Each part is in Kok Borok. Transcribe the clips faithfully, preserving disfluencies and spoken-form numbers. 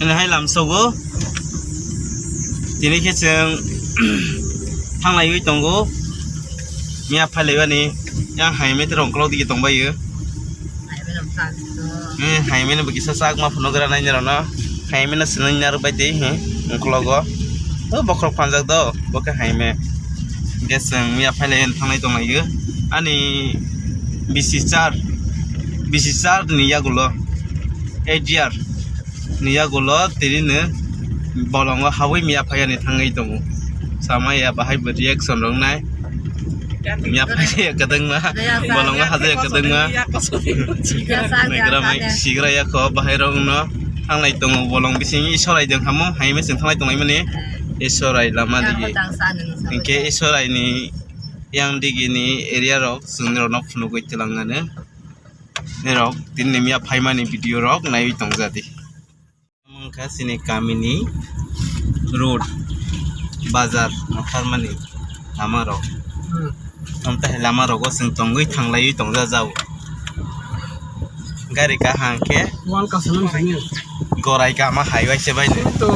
Tini hai lamsogo. Tini khe chwng thanglaiwi tongo. Miya phailaibani yang hai meter rok uklok digi tongbaio. Eh, hai mene bo kisa sak ma phunuk gra nai nirok no. Hai mene swnwi narwk bai tei, hmm, uklogo. O bokhorok phanjak do, bo khe hai me. Hingke chwng miya phailai thanglai tonglaio. Ani bisi char, bisi char ni yagulo, eight year ni yagulo tini no bolongo habwi miya phaiya ni thangwi tongo. Sama ya bahai bo reaction rok nai. Miya phaiya kwdwngma, bolongo hajaya kwdwngma. Naigra mai sigra yakho bahai rok no thanglai tongo bolong bising isorai dong hamo hai mechang thanglai tonglaimani isorai lama digi. Hingke isorai ni yang digi ni area rok chwng rok no phunugwi twlang nani. Nirok tini miya phaimani video rok naiwi tongjadi. Wngkha chini kamini road, bazar nokharmani lamarok. Hmm. Amtahai lamarogo chwng tongwi thanglaiwi tongjajao. Gari kaham khe wal kasaman sini. Gorai kama hai waise bai. To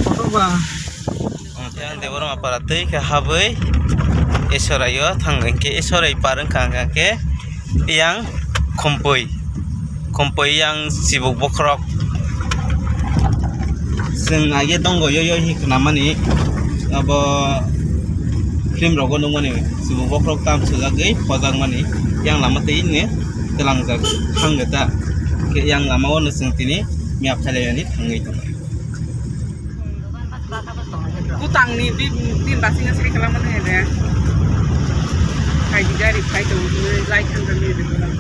kotor ba. Ang Deborma para twi khe habwi Esorai o thang hwnkhe Esorai par wngkha hwnkhe yang Khumpui, Khumpui yang Chibuk Bokhorok. Chwng age tongo yo yo hi khnamani abo film rogo nukmani Chibuk Bokhorok tam sujagwi khojakmani yang lama twi ni twlangjak thangwi ta khe yang lama o no chwng tini miya phailaiyani thangwi tongo. Butang ni di, di basing sai kalam mana ya? Kai di gari kai tu, lai kan kami di pulang.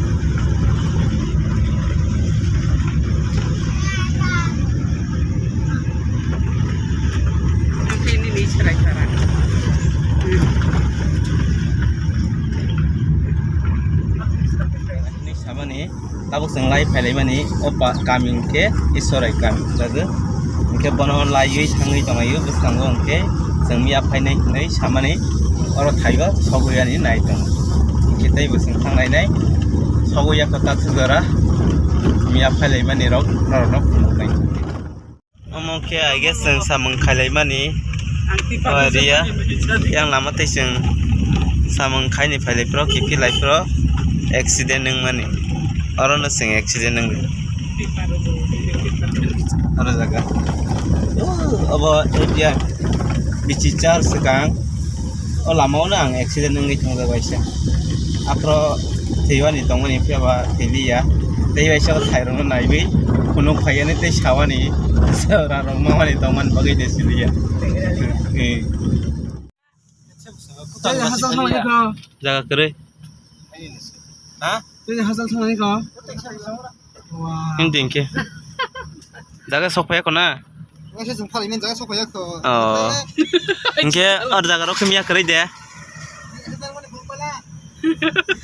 Ini ni serai serai. Hmm. Ini siya ba ni? Tabuk chwng lai phailaimani o ba-, kami hwnkhe Isorai kami hwnjago. Hwnkhe bono laiwi thangwi tonglaio bwskango hwnkhe chwng miya phainai hinwi samani oro thaigo sogwi ani nai tongo. Hwnkhe teibo chwng thanglainai sogwi yakho takhuk jora miya phailaimanirok norokno phunuknai. Omo khe I guess chwng samung khailaimani. Ang tipa o area. Yang lama tei chwng samung khaini phailai phro, kiphilai phro, accident wngmani. Orono chwng accident wngwi. Oro jaga. Obo area bichi char swkang. O lama o no ang accident wngwi thangjago waisa. Aphro thwiwani tongmani phiya ba thwiliya. Tei waisa o thairokno naiwi phunuk phaiyani tei sawani chwra rok mamani tongmani bagwi de siliya. Eh. Jaga kwrwi. Ha? Tini hachal thangmani kho. Wow. Him din khe. Jaga sok phaiya kho na? Waisa chwng phalwi mani jaga sok phaiya kho. Oh. Hingkhe ar jaga rok khe miya kwrwi de.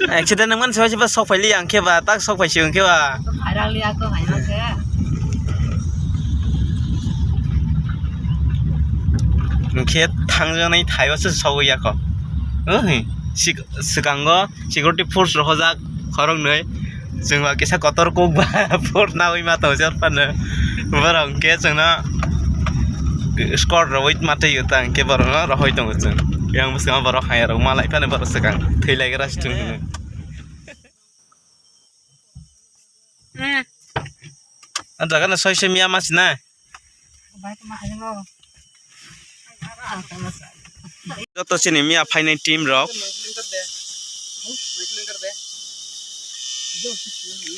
Accident wngmani se waisa sok phaili ang khe ba tak sok phaisi hwnkhe ba. Khairang liya kho hai khe. Hingkhe thangjaknai thaibaso sogwi ya kho. Oi, sik-, swkango security force rohorjak khoroknwi. Chwng ba kisa kotor kok ba por nawi ma tongo se phano. Borok hwnkhe chwngno escort rwui ma twi ta hwnkhe borokno rohoi tongo chwng. Yang bwskango borok hai rok malai phano borok swkang thwi lai gra se chwng hwno. Ah, jaga no soi soi miya ma sinai. Joto chini miya phainai team rok.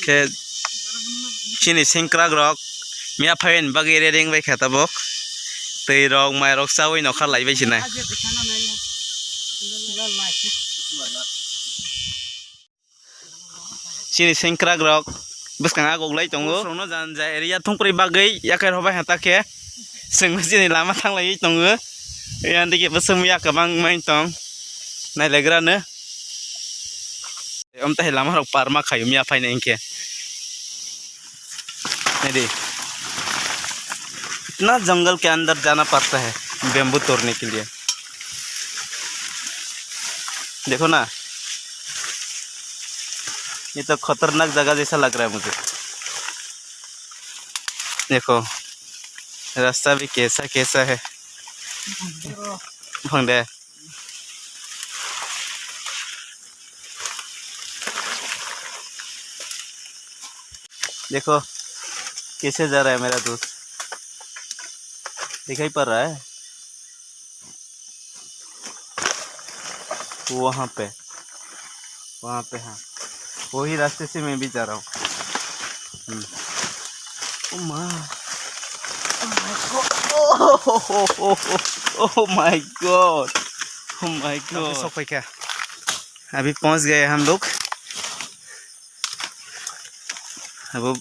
Khe chini sengkrak rok miya phaini bagwi ready wngbai kha tabuk. Twi rok, mai rok chaui nokha lai bai sinai. Chini sengkrak rok bwskang agoglai tongo. Rokno janja area thungprwi bagwi yakhai rwbai ha ta khe chwng chini lama thanglaiwi tongo. Yang digi bwswk miya kwbang mai tong nailagrano. Omtahai lama rok parma khaio miya phainai hinkhe. Naidi. इतना जंगल के अंदर जाना पड़ता है bamboo तोड़ने के लिए। देखो ना, ये तो खतरनाक जगह जैसा लग रहा है मुझे। देखो, रास्ता भी कैसा कैसा है। भंडे। देखो कैसे जा रहा है मेरा दोस्त, दिखाई पड़ रहा है? वो वहाँ पे, वहाँ पे, हाँ, वही रास्ते से मैं भी जा रहा हूँ। हम्म। ओ माँ, oh my God, oh my God, oh my God. अभी पहुँच गए हम लोग। अब वो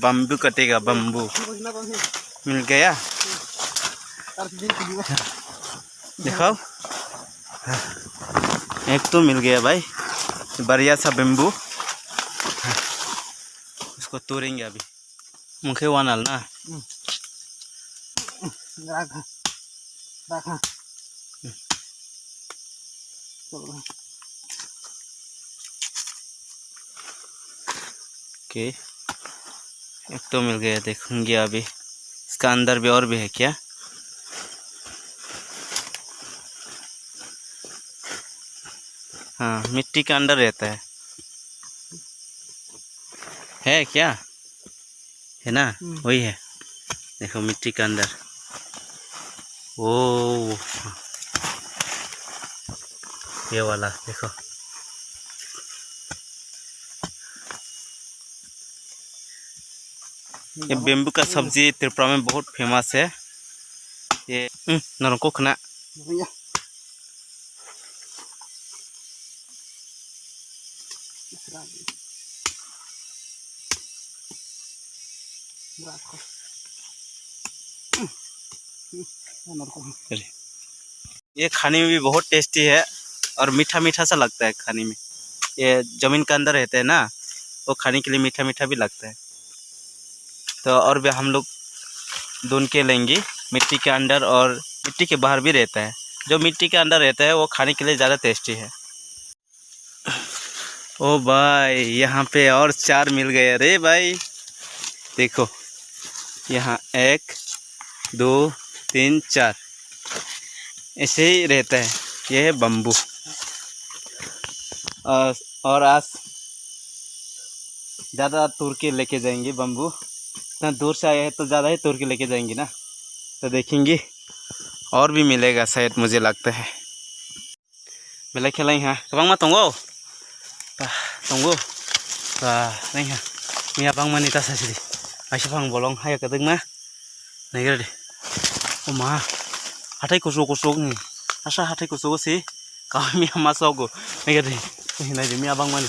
बम्बू कटेगा, बम्बू। मिल गया? देखो, एक तो मिल गया भाई, बढ़िया सा बम्बू। उसको तोड़ेंगे अभी। मुखे वानल ना। ओके, एक तो मिल गया, देखूंगी अभी इसका अंदर भी और भी है क्या। हाँ, मिट्टी के अंदर रहता है। है क्या? है ना? हम्म। वही है। देखो, मिट्टी के अंदर। ओ, ये वाला देखो। ये बम्बू का सब्जी त्रिपुरा में बहुत फेमस है। ये, हम्म, नरको खना। ये खाने में भी बहुत टेस्टी है और मीठा मीठा सा लगता है खाने में। ये जमीन के अंदर रहते हैं ना, वो खाने के लिए मीठा मीठा भी लगता है। तो और भी हम लोग ढूंढ के लेंगे, मिट्टी के अंदर और मिट्टी के बाहर भी रहता है। जो मिट्टी के अंदर रहता है वो खाने के लिए ज़्यादा टेस्टी है। ओ भाई, यहाँ पे और चार मिल गए रे भाई। देखो, यहाँ एक, दो, तीन, चार, ऐसे ही रहता है। ये है बम्बू। और, और आज ज़्यादा तोड़ के लेके जाएंगे बम्बू। इतना दूर से आए हैं तो ज़्यादा ही तोड़ के लेके जाएंगे ना, तो देखेंगे और भी मिलेगा शायद, मुझे लगता है। Belai khe laing ha, kwbangma tongo. Ah, tongo. Ah, laing ha. Miya bangmani ta sasidi. Kaisa phang bolong haya kwdwkma. Naigwradi. O ma. Hathai kuchuk kuchuk ni. Asa hathai kuchuk si. Kaui miya ma sogo. Naigwradi. Naidi miya bangmani.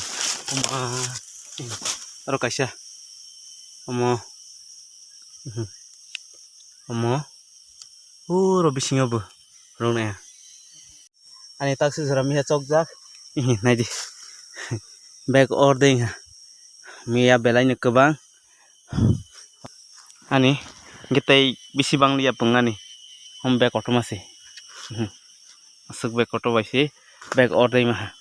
O ma. Aro kaisa. Omo. Mhm. Omo. Uro bisingo bo. Rong nai. Ani taksi jora miya chokjak. Ihi, naidi. Bag or de ha. Miya belai no kwbang. Ani hwnkhe tei bisi bang liya pung ani. Hom bag kotorma se. Ihi. Aswk bag kotor bai se. Bag or de ma ha.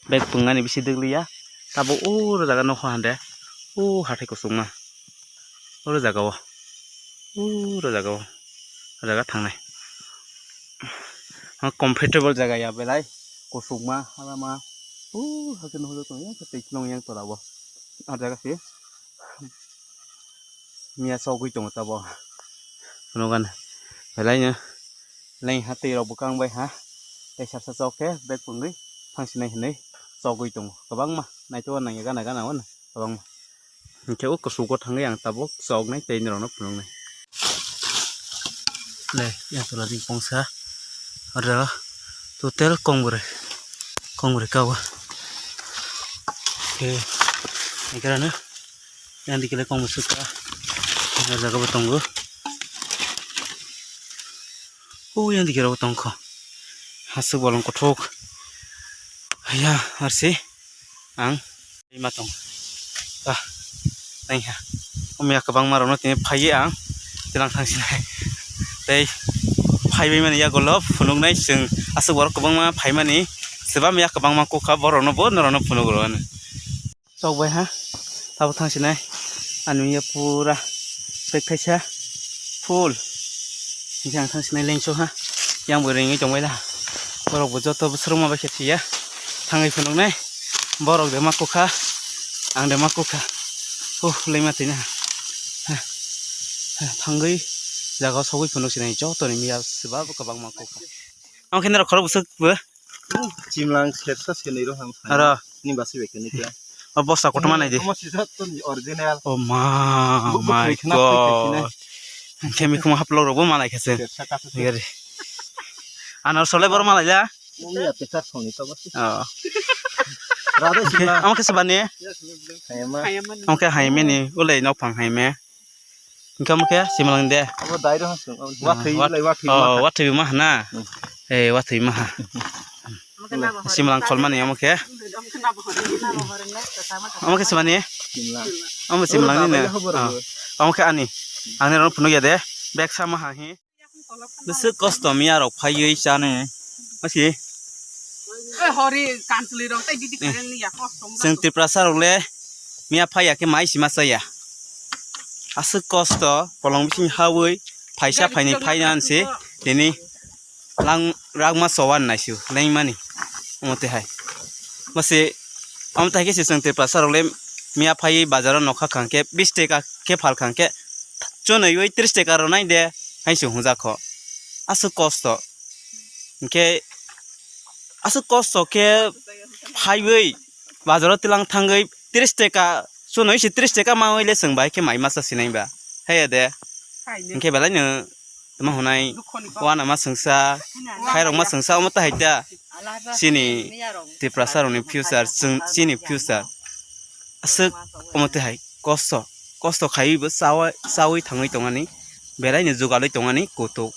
Bag pung ani bisi dwk liya. Tabuk uro jaga nokho hande. O hathai kuchukma. Oro jaga o. Oro jaga o. O jaga thangnai. Ha, comfortable jaga ya belai. Kuchukma, halama. O, hakhe nuhujak tongo, yang tei kheno yang tola o. A jaga se. Miya sogwi tongo tabo. Phunukgani. Belai no. Leng ha twi rok bwkang bai ha. Tei sasa chok khe bag pungwi thangsinai hinwi chogwi tongo. Kwbangma. Naitugwi nangya gana gana o no. Kwbangma. Hwnkhe o kuchugo thangwi ang tabuk choknai tei norokno phunuknai. Le, yang tola ding kongsa. Oro total kong bwrwi. Kong bwrwi ka o. Khe, ekrano. Yang dikhe le kong bwswk ka. Yang jaga bo tongo. O yang dikhe rok tongkho. Hasuk bolong kothok. Haya, arsi. Ang ima tong. Ah, naiha. Omiya kwbangma rokno tini phaiwi ang tilang thangsinai. Tei phaiwi mani yago love phunuknai chwng aswk borok kwbangma phaimani swbam ya kwbangma kukha borokno bo norokno phunuk rw ano. Chok bai ha, tabuk thangsinai. Ani ya pura pek thaisa full. Ang thang sinai lengso ha. Yang bo ringwi tongbai da. Borok bo joto bwswrwngma bai khe thiya. Thangwi phunuknai. Borok de ma kukha. Ang de ma kukha. Uh, lengma thwina. Ha. Ha, thangwi jaga sogwi phunuk sinai joto ni miya swba kwbangma kukha. Ang khe norok khorok bwswk bo. Chimlang sersa senwi rw ham. Aro. Ni basi bai khe ni khe. O bosta kotorma nai di. Omo sisa to original. Oh ma, oh my God. Hwnkhe mikhumo haplok rok bo malai khe se. Sersa kasu se. Gari. Ano sole bor malai ja. Omo ya pechar songni to basi. Oh. Rada sila. Omo khe sebani? Hayama. Omo khe hayame ni, ulai nok phang hayame. Hingke omo khe simlang de. Abo dai rw hasung. Ah, Wathwi wat-, lai wathwi oh, ma. Wathwi ma hana. Hmm. Eh, wathwi ma ha. Simlang kholmani omo khe. Omo khe simani. Simlang. Omo simlang ni ne. Oro dabai le hobor bo. Ah. Omo khe ani. Ani rong phunuk ya de. Bek sama ha hi. Bwswk kosto miya rok phaiwi chani. Masi. Eh, hori kansli rok tai didi karen ni ya kosto. Chwng Tiprasa rok le miya phai ya khe mai sima chaya. Aswk kosto kolong bising hawi phaisa phaini phaina se tini lang ragma sowan naisu lengmani. Omo te hai. Masi omo tai khe se chwng Tiprasa rok le miya phai bazaro nokha khang khe bis teka khe phal khang khe chonoi oi tris teka rw nai de hai se hunja kho. Aswk kosto. Hingke aswk kosto khe phaiwi bazaro tilang thangwi tris teka chonoi se tris teka mawi le chwng bai khe mai masa sinai ba. Haiya de. Hingke belai no tamo hunai wana ma sengsa khairok ma sengsa omo tahai ta chini Tiprasa rokni future chwng chini future aswk omo tahai kosto kosto khaiwi bo chawi chawi thangwi tongani belai no jugalwi tongani kutuk.